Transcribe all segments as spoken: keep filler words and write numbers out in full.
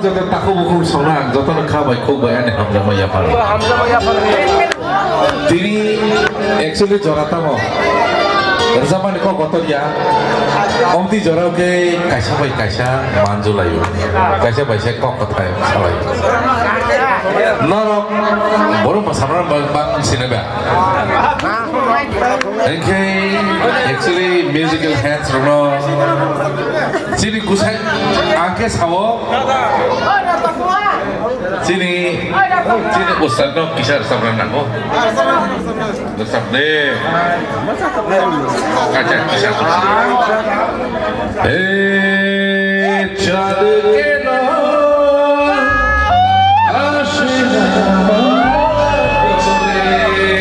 Joto takhuk bukhuk songna ang jotono kha bai khuk bai ani hamjakma yaphar. Tini actually jora tamo. Rwjakmani kok kotor ya. Omtwi jora khe kaisa bai kaisa manjulaio. Kaisa bai se kok kothai salaio. Norok borok bwsarok bang sini ba. Hinkhe actually musical heads rokno chini kusai ang khe sao chini chini ustad no kisa rwchapna nango. Rwchap de. Acha kisa kisa. Hey. चाँद के नूर आशिना रे,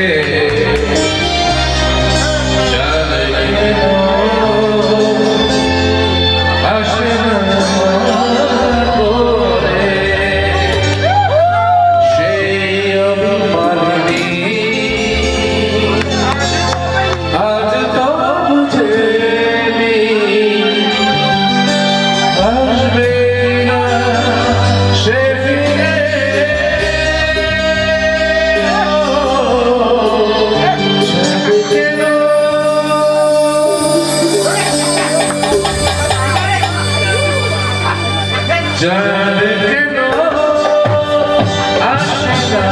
चाँद के नूर आशिना रे, সেই অভিমানিনী আজ তো বুঝে নি, আসবে না সে ফিরে। কেন চাঁদ কেন আসে না?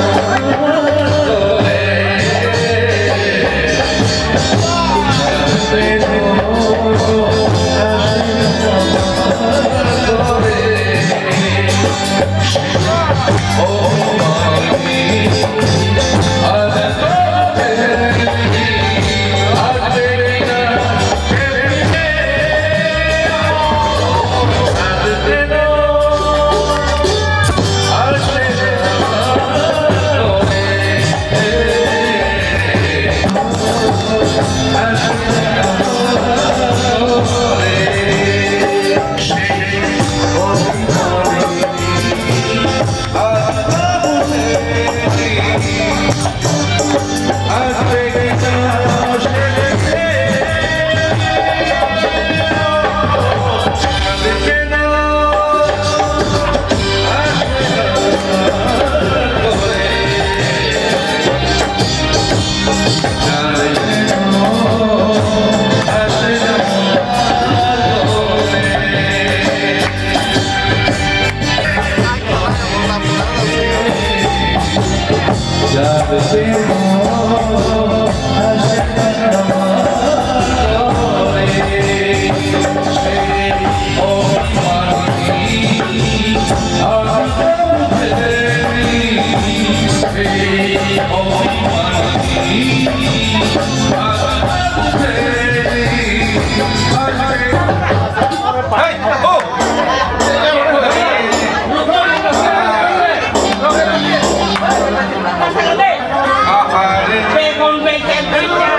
Begon becha becha.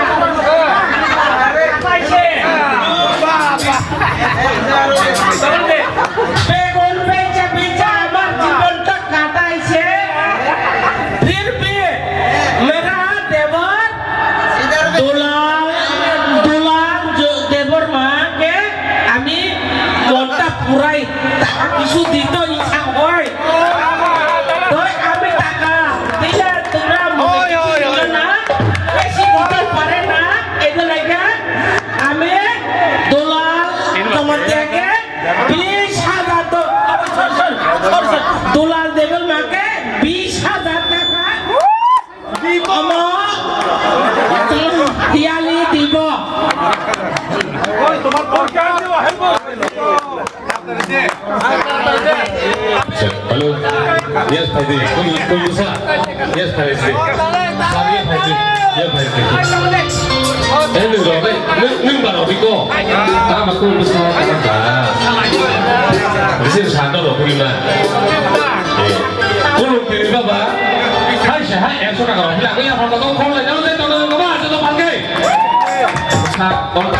Begon becha becha amar jibon ta kataise. Phir bhi mera devar dulal, dulal jo devar ma ke ami monta purai taka kichu dito ichha hoi. Toi ami taka dile tumra mone kichu dito na, besi dito pare na, edo lega ami dulal Jamatia ke bish hajar to, dulal debar ma ke bish hajar taka. Omo, tiyali dibo. Hello. Yes, phaidi. Koi, koi sa. Yes, phaidi. Sa, yes, phaidi. Yes, phaidi. Eh, nung rok, nung, nung ba rok biko. Tama kung bwsa, tama ba. Bisi sa no rok biko na. Eh. Kulung tini baba, hai se hai ekso taka rok, bila kaya phone ko call lai jalo, jalo, jalo, jalo, jalo, phone kai. Sa, tong.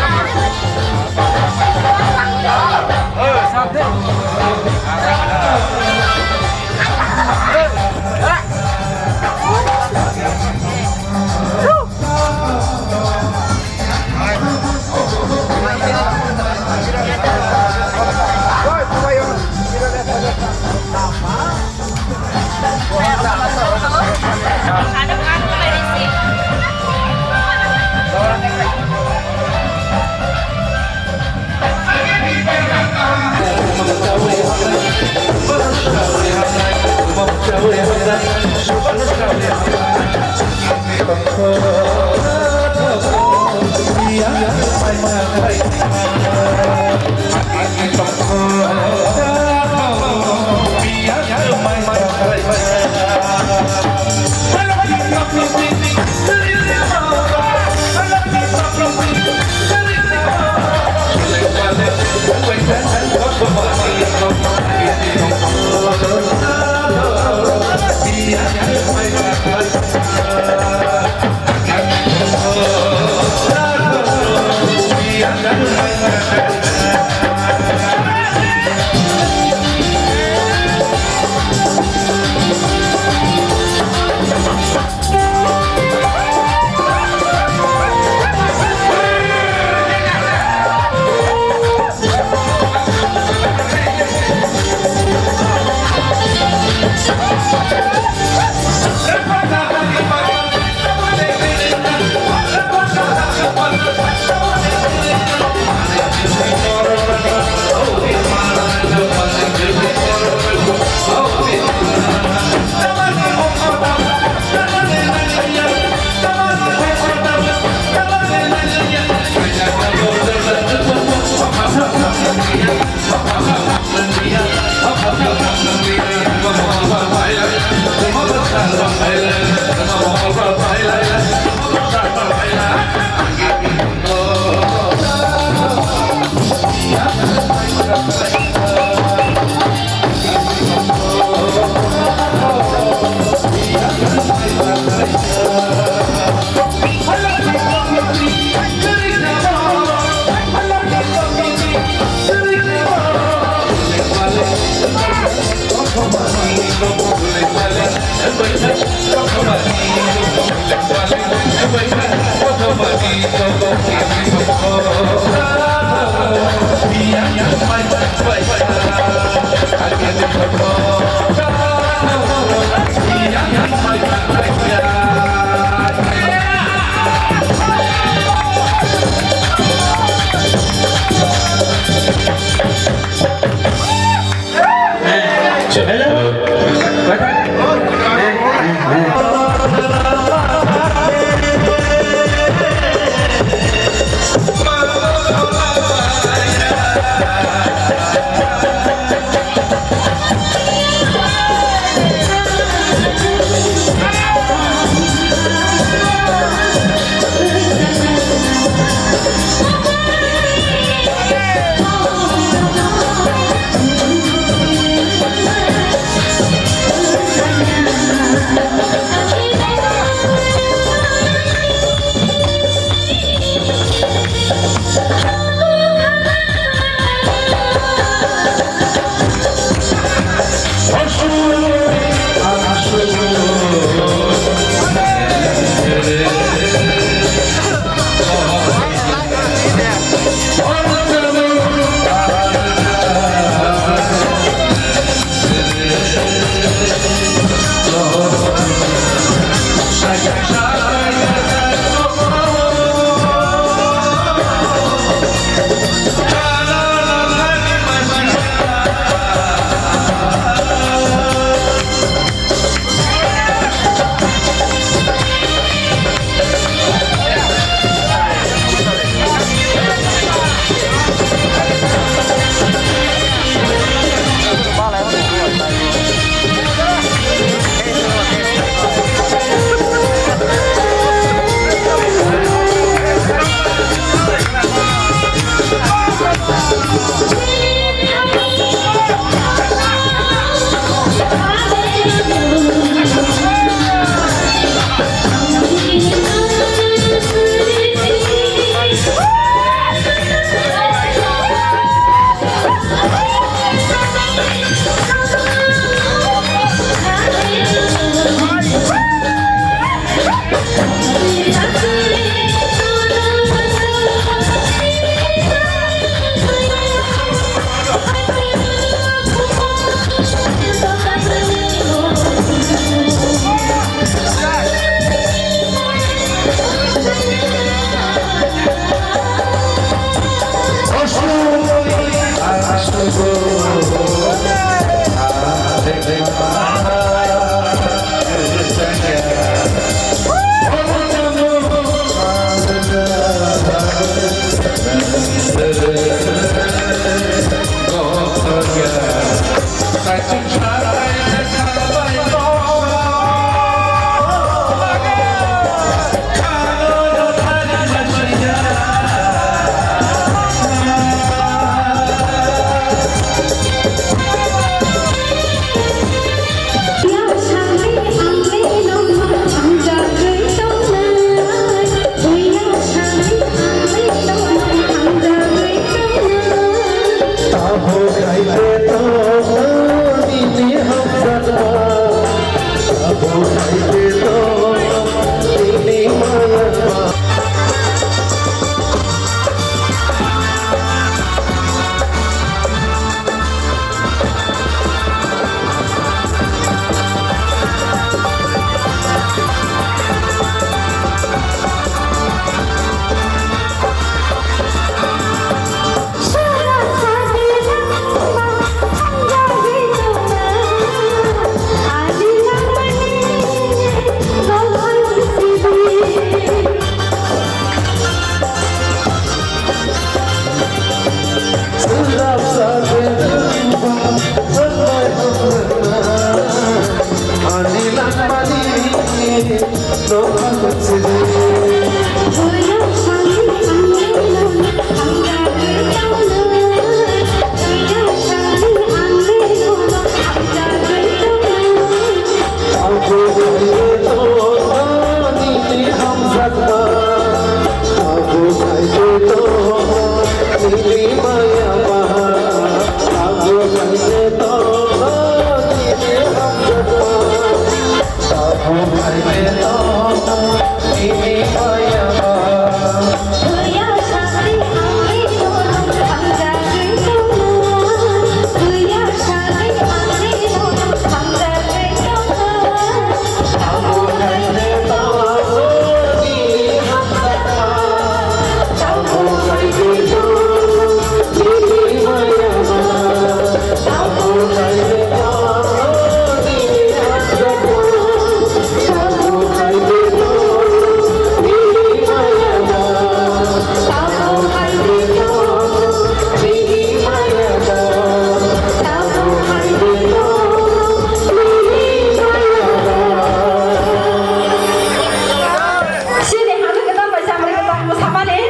Sini hanu kita baca mereka tak mau sama nih.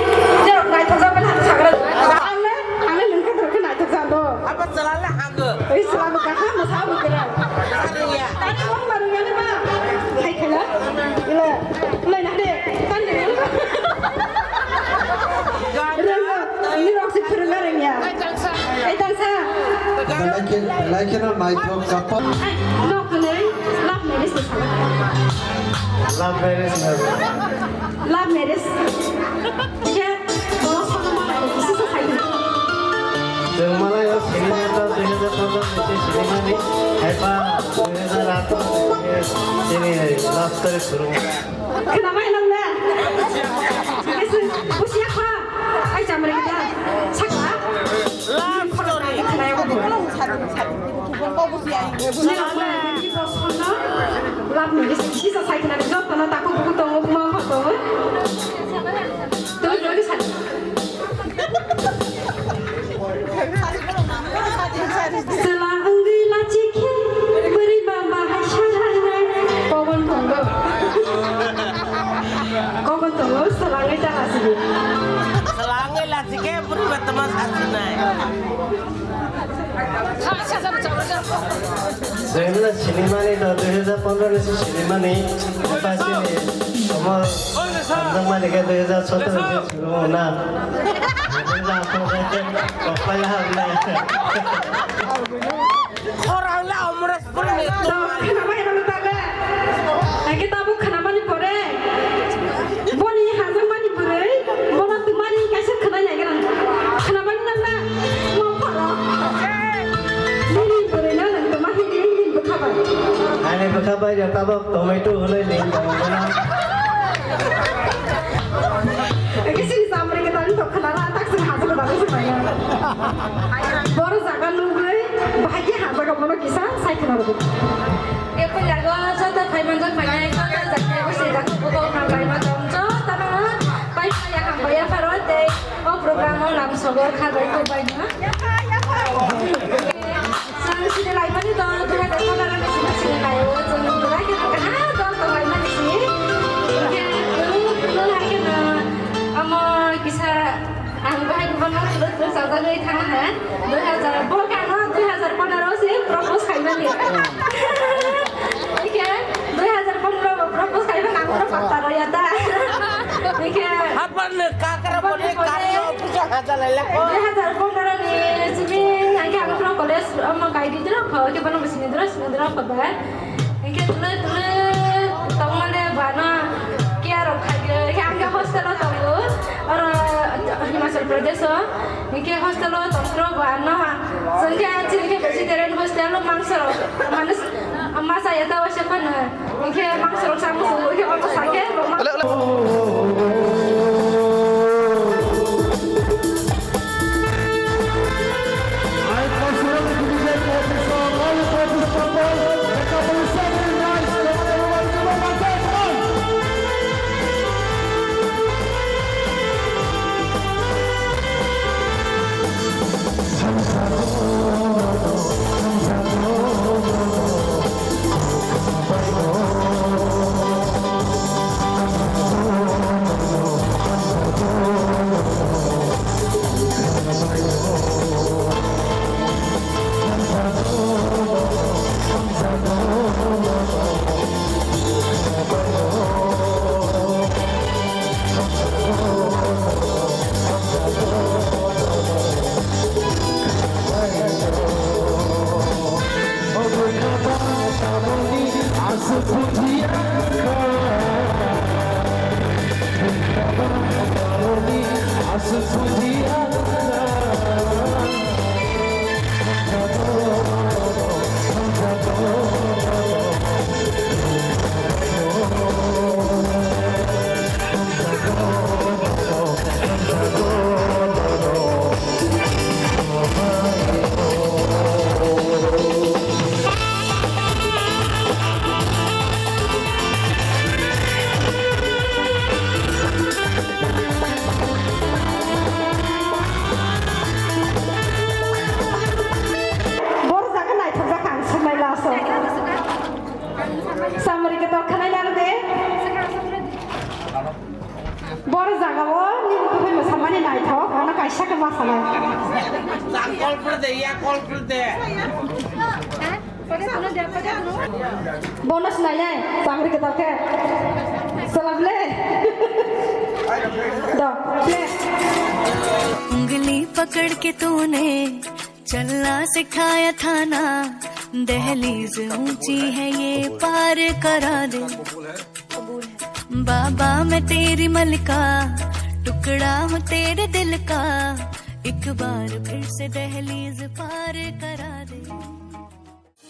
Jeruk naik terus apa nak sagra? Ang le, ang le lengket terus naik terus ando. Apa celana hago? Oi, selamat kakak, masa aku kira. Aduh ya. Tadi mau baru yang apa? Hai kena. Gila. Mulai nanti. Kan deh. Rengga. Ini roksi perlu rengga. Hai tangsa. Hai tangsa. Belai khe, belai kheno naithok kapal. Ai, nok kene. Love marriage ni sana. Love marriage na. Love marriage. Khe, boss kono malai kisa sa khai. Chwng malai o sinimani ta dui hazar pondro ni se sinimani, haipa dui hazar atharo ni se chini love story shuru. Khna mai nang na. Ese, busia kha. Ai, chamre kita. Sakha. Love story. Khna ya ko. Love marriage kisa sai khna joto na taku buku tongo, buma pha tongo. Tong jodi sai. Sela wngwi lachi khe bwrwi ba bahai sanai. Kogon tongo. Kogon tongo, sela wngwi ta lachi. Sela wngwi lachi khe bwrwi ba tama sasinai. Jemla sinimani do dui hazar pondro ni se sinimani, ba sini omo hamjakmani khe dui hazar sotoro ni se suru na. Dui hazar atharo khe kokpai hamle. Khorang le Amreshpur ni to. Khna mai nang ta le. Ake tabu khna mani pore. Boni hajak mani bwrwi, bono twmani kaisa khwnai nai gana. Khwnamani nang na, mo pharo. Nini bwrwi no nang twma hini nini bwkha bai. Ani bwkha bai ya tabok tomato hwnwi ling tong bono. Eke sini samri ke tani tok khwnala, tak sini hajak ko tani sini. Boro jaga nugwi, bahai ke hajak ko bono kisa sai khwnarwdi. Eko jaga joto phaimanjak phainai, joto jati gosi jati bugo hambai ma tong, joto no pai paya hambai ya pharo tei o program o lam sogor kha bai kho bai no. Chwng sini laimani dol dui hazar pondro ni sini sini lai o, chwng belai khe kaha dol tong laimani si. Hingke tulu tulu hai khe no amo kisa. Ang bahai bono tulu tulu sajagwi thang ha. Dui hazar, bo kano dui hazar pondro se propose khaimani. Hingke dui hazar pondro bo propose khaimani ang oro patta roya ta. Hingke Hapan ne kakara pone kakara puja haja laila ko. Dui hazar pondro ni simi hingke ang pro college amo kaidi dro kho ke bono bisini dro sini dro kho ba. Hingke tulu tulu tongmani bana care rok khaidi. Hingke ang hostel o tongo. Oro Himachal Pradesh o, hingke hostel o tongphuru bo ano, chwngkhe chini khe vegetarian hostel o mangso rok, mane, masa ya ta waisa phano, hingke mangso rok sa muchungo, hingke omo sakhe bo ma- Bor jaga naithokjak ang swngmai laso. Samari ke tor khanai laro de. Bor jaga o ni bukhuk bai samani naithok, ano kaisa ke ma sanai. Jang call kore de, ya call kore de. Bonus nai nai, samari ke tor ke. Salam le. Do, play. उंगली पकड़ के तूने चलना सिखाया था ना, दहलीज ऊंची है ये पार करा दे। बाबा मैं तेरी मलिका, टुकड़ा हूँ तेरे दिल का, एक बार फिर से दहलीज पार करा दे।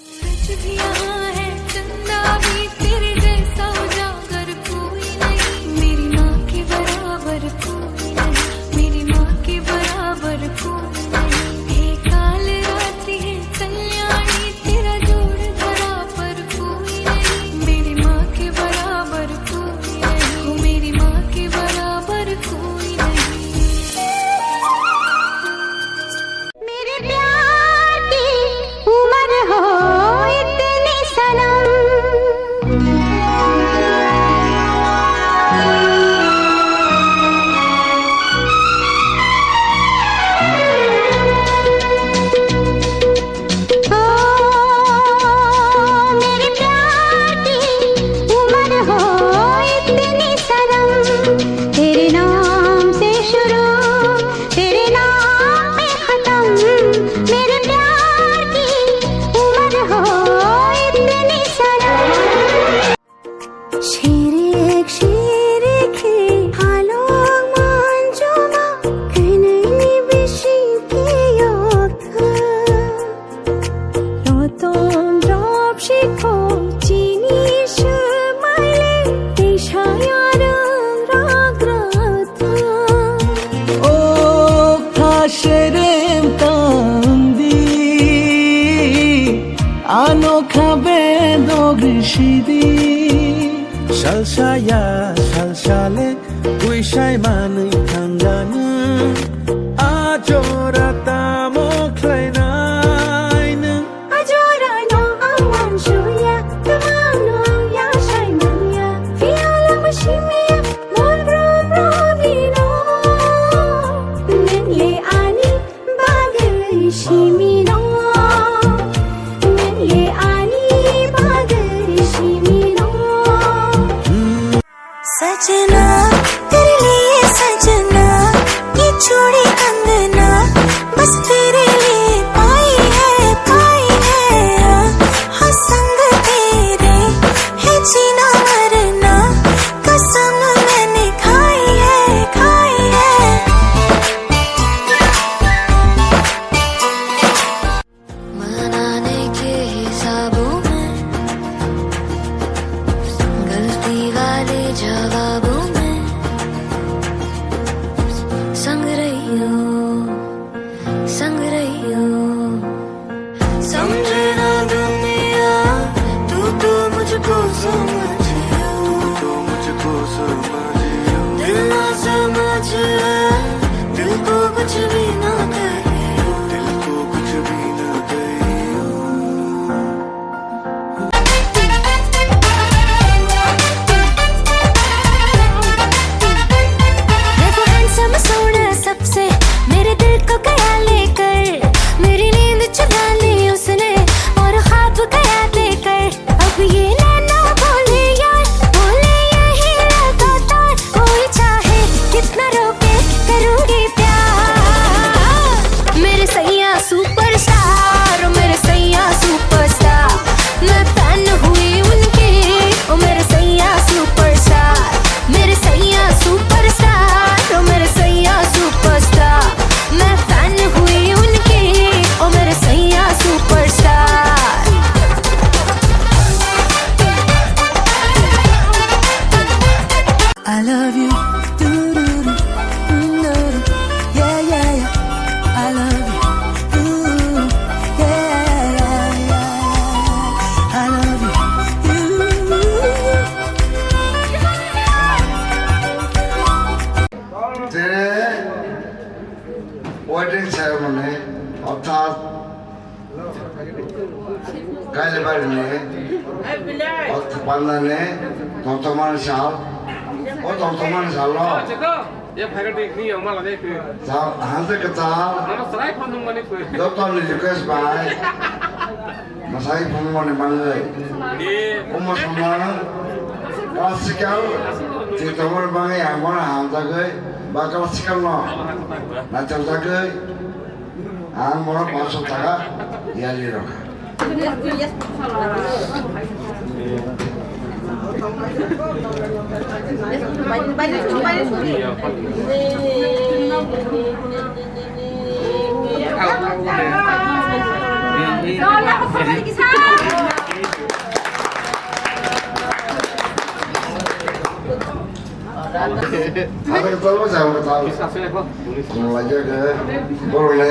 सूरज भी यहाँ है, चंदा भी तेरे जैसा उजागर कोई नहीं। मेरी माँ के बराबर कोई नहीं, मेरी माँ के बराबर कोई नहीं। हे काल रात्रि है कल्याणी, तेरा जोड़ धरा पर कोई नहीं। मेरी माँ के बराबर कोई नहीं, मेरी माँ के बराबर कोई नहीं। मेरे प्यार की उम्र हो इतनी सनम। ओ, मेरे प्यार की उम्र हो इतनी सनम, तेरे नाम से शुरू, तेरे नाम पे खत्म, मेरे प्यार की उम्र हो इतनी सनम। Shirik shirik hi halong manjuma, kainai ni bising kiyok tha. Rotom drop shikho chini shwmaile, tei sayarwng ragrata. O kha serem tamdi, ano kha bedog risidi. Salsaya salsale, wisai manwi thangani. A jora tamo khlainai nwng? A jora no ang uansukya, kwmang no ang ya saimanya. Phiya lama simiya, mol brum brum ino. Nwng le ani bagwi simi no. Nwng le ani bagwi simi no. सजना, तेरे लिए सजना, ये चूड़ी कंगना, बस तेरे लिए पाई है, पाई है। हाँ, हाँ, संग तेरे है जीना मरना, कसम मैंने खाई है, खाई है। मनाने के हिसाबों में, गलती वाले जवाबों में, संग रही हो, संग रही हो। समझे ना दुनिया, तू तो मुझको समझ, तू तो मुझको समझ। दिल ना समझ, दिल को कुछ भी ना कहियो, दिल को कुछ भी ना कहियो। Kailabari ni, o Panda ni, tongtongmani sal, o tongtongmani salo. Ye phaikha twi ni yang mala de twi. Sa-, hanse kwtal. Ano sarai phone nung mani twi. Joto ni request bai. Masai phone mani mangai. Ye. Omo sama classical, twi tongmani mangai ang mona hamjagwi, ba classical no. Nacharjagwi. Ang moro paanso taka yali rokha. Ada ketua apa, siapa ketua? Kalau aja ke, borok le,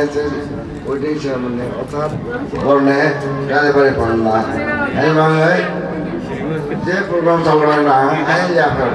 wedding ceremony, otak, borok le, kali bari pernah. Hai bang, hai. Dia program tahu lah, hai ya kan.